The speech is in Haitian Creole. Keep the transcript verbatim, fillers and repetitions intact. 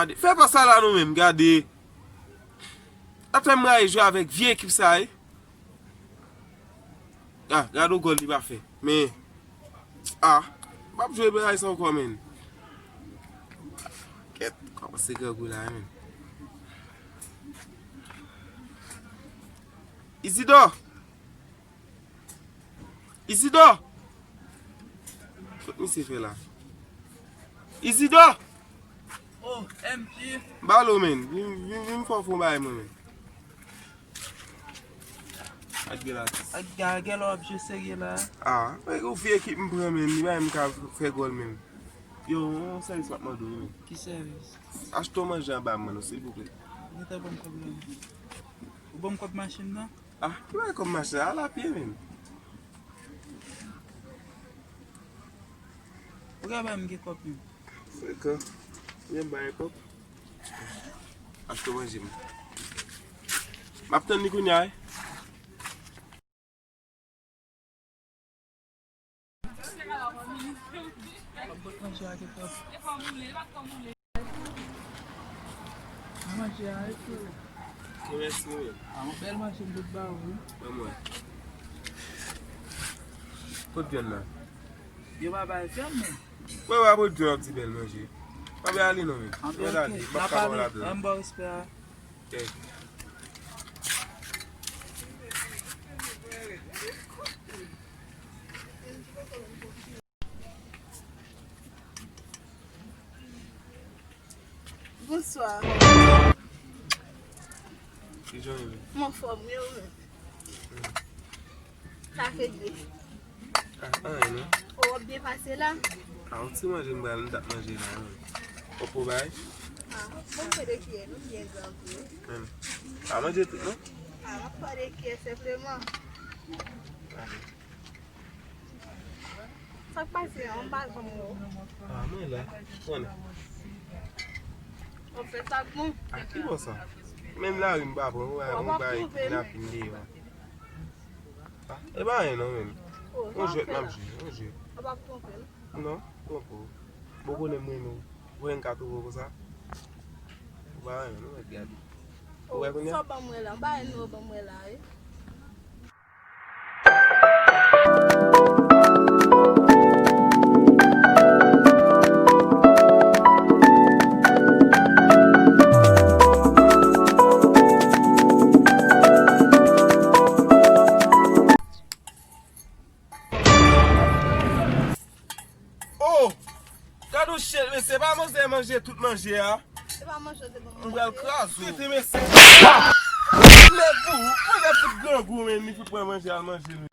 Gade, fè pa sa la non menm, gade. Ap fè m rayi jwe avèk vye ekip sa, wi. Ah, gade yon gòl li pa fè. Men, ah, m p ap jwe bagay sa ankò, menn. Kèt, kòmanse grangou la, menn. Isidò! Isidò! Kot misye fè la? Isidò! Oh, M J. Balo, menn. Vin, vin, vin fè w fon bagay mwen, menn. Ak gèl atis. Ak ga-, gèl w ap jwe serye la. Ah, men yon vye ekip m pran, menn. Li pa menm ka fè gòl, menn. Yo, yon sèvis m ap mande w, menn. Ki sèvis? Achte w manje anba m, mano, silvouplè. Ou gentan ban m kòb la. Ou ban m kòb machin nan? Ah, ki bagay kòb machin? Al a pye, menn. Ou ka ba m gen kòb, menn. Frekan. Jan m ba yon kòb. Achte manje m. M ap tann li kounye a, wi. M ap bòt manje a, gen kòb. Manje a, wi, frero. Mèsi, wi. A, yon bèl manje m pot ba ou, wi. Ban mwen. Kot vyann nan? Yo pa bay vyann, men. Mwen pa pot vyann ap di bèl manje. Pa bay ale non, men. Anben, mwen ok. Ale, m ap ka ba w ladan. An ba w respè a. Ok. Bonswa. Kijan w ye? M anfòm, wi, ou menm? Sa fè de. Ah, anyen non. Ou ap byen pase la? Ah, yon ti manje m pral, m t ap manje la, wi. Ou poko bay? Ah, bon, m fè de kiyè, nou byen grangou. Menm. Pa manje tout, non? Ah, m ap fè de kiyè senpleman. Ah. Sa k pase an, m pa janm wè w. Ah, mwen la. Konnen. W ap fè sa k bon. A ki bò sa? Menm lari m pa pran, ou pa, ou pa kidnapin deyò a. Ah, e pa anyen non, menm. Oh, yon jwèt m ap jwe, yon jwèt. Ou p ap twonpe m? Non, twonpe w. Bon, konnen m renmen w. Ou wè m ka twonpe w konsa? Ou pa renmen, non, mèt gade. Ou wè kounye a? Sa w ban mwen la, m pa renmen w ban mwen la, wi. Oh! Gad yon chen, mesye, pa manzè manje tout manje a. Se pa manje w te ban mwen. M pral kraze w. Tete, mesye. Lè pou, mwen lè fout grangou, men li fout pran manje al manje, men.